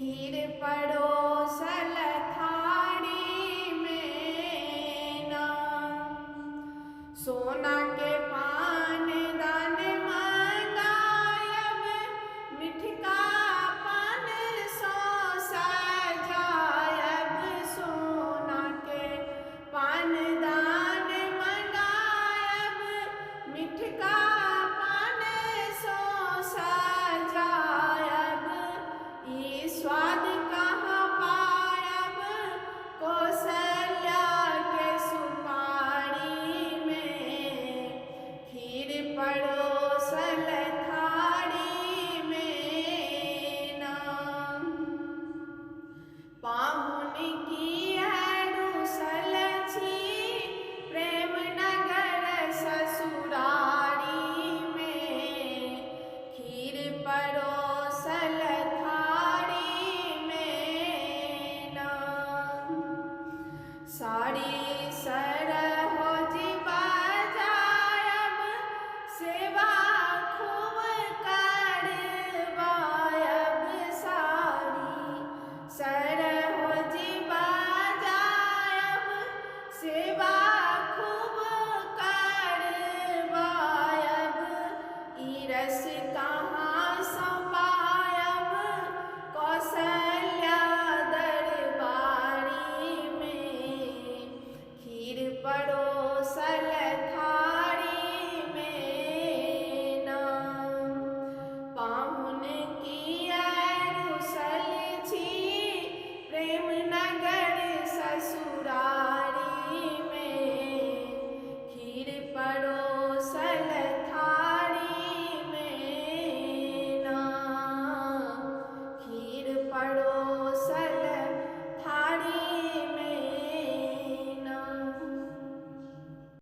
खीर परोसल थारी में ना। सोना के पान दान मंगायब, मिठका पान सो सजायब। सोना के पान दान मंगायब, मिठका पान सो सजायब। ई स्वाद कहाँ पायब कौशल्या के सुपारी में, खीर परोसल थारी में ना। पाहुन की है रुसल छी प्रेम नगर ससुरारी में, खीर परोसल थारी में ना। साड़ी सरहोजी बजायब, सेवा खूब करवायब। साड़ी